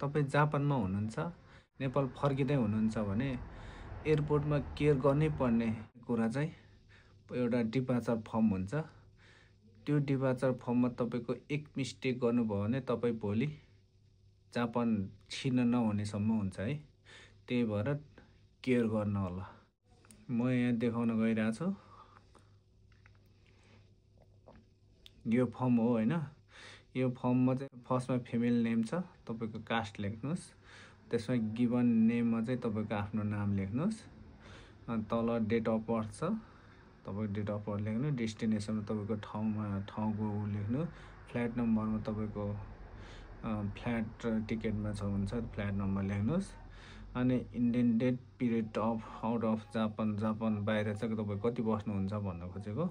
तपाईँ जापानमा हुनुहुन्छ, नेपाल फर्किँदै हुनुहुन्छ भने एयरपोर्टमा केयर गर्नै पर्ने कुरा चाहिँ एउटा डिपार्चर फर्म हुन्छ। त्यो डिपार्चर फर्ममा तपाईँको एक मिस्टेक गर्नुभयो भने तपाईँ भोलि जापान छिर्न नहुनेसम्म हुन्छ है। त्यही भएर केयर गर्नु होला। म यहाँ देखाउन गइरहेको छु। यो फर्म हो हैन। यो फर्ममा चाहिँ फर्स्टमा फिमेल नेम छ, तपाईको कास्ट लेख्नुस्। त्यसमा गिवन नेममा चाहिँ तपाईको आफ्नो नाम लेख्नुस्। अनि तल डेट अफ बर्थ छ, तपाईको डेट अफ बर्थ लेख्नु। डेस्टिनेसनमा तपाईको ठाउँको लेख्नु। फ्लाइट नम्बरमा तपाईको फ्लाइट टिकटमा छ हुन्छ फ्लाइट नम्बर लेख्नुस्। अनि intended period of out of Japan बाहिर चाहिँ तपाईँ कति बस्नुहुन्छ भन्न खोजेको।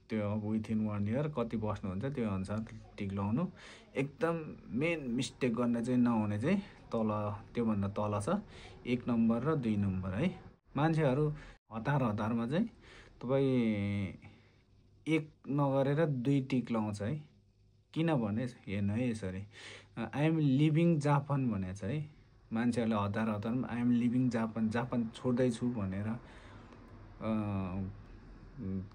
त्यो अब विथिन 1 इयर कति बस्नुहुन्छ त्यो अनुसार टिक लगाउनु। एकदम मेन मिस्टेक गर्ने चाहिँ नहुने चाहिँ तल त्योभन्दा तल छ 1 नम्बर र 2 नम्बर है। मान्छेहरू हतारमा चाहिँ तपाईँ 1 नगरेर 2 टिक लगाउँछ है। किनभने हेर्नु है यसरी आई एम लिभिङ जापान भनेको छ है। मान्छेहरूले हतारमा आई एम लिभिङ जापान छोड्दैछु भनेर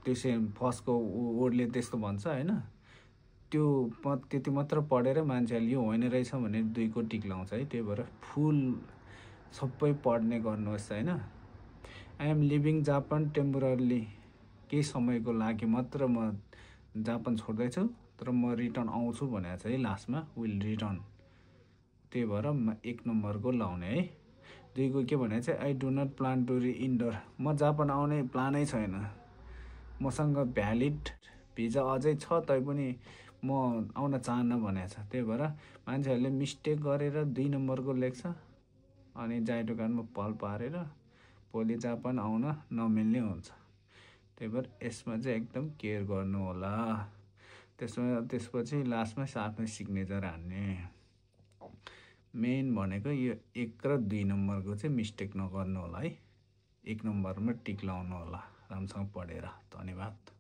त्यसै फर्स्टको वर्डले त्यस्तो भन्छ हैन। त्यो त्यति मात्र पढेर मान्छेहरूले यो होइन रहेछ भने 2 को टिक लाउँछ है। त्यही भएर फुल सबै पढ्ने गर्नुहोस् हैन। आई एम लिभिङ जापान टेम्पोररली, केही समयको लागि मात्र म जापान छोड्दैछु, तर म रिटर्न आउँछु भनेको छ है लास्टमा, विल रिटर्न। त्यही भएर 1 नम्बरको लाउने है। 2 को के भने चाहिँ I do not plan to reenter, म जापान आउने प्लानै छैन, मसँग भ्यालिड भिजा अझै छ तैपनि म आउन चाहन्न भनेको छ। त्यही भएर मान्छेहरूले मिस्टेक गरेर 2 नम्बरको लेख्छ अनि जाइटोकानमा पल पारेर भोलि जापान आउन नमिल्ने हुन्छ। त्यही भएर यसमा चाहिँ एकदम केयर गर्नु होला। त्यसपछि लास्टमा आफ्नो सिग्नेचर हान्ने। मेन भनेको यो 1 र 2 नम्बरको चाहिँ मिस्टेक नगर्नु होला है। 1 नम्बरमा टिक लाउनु होला राम्रोसँग पढेर। धन्यवाद।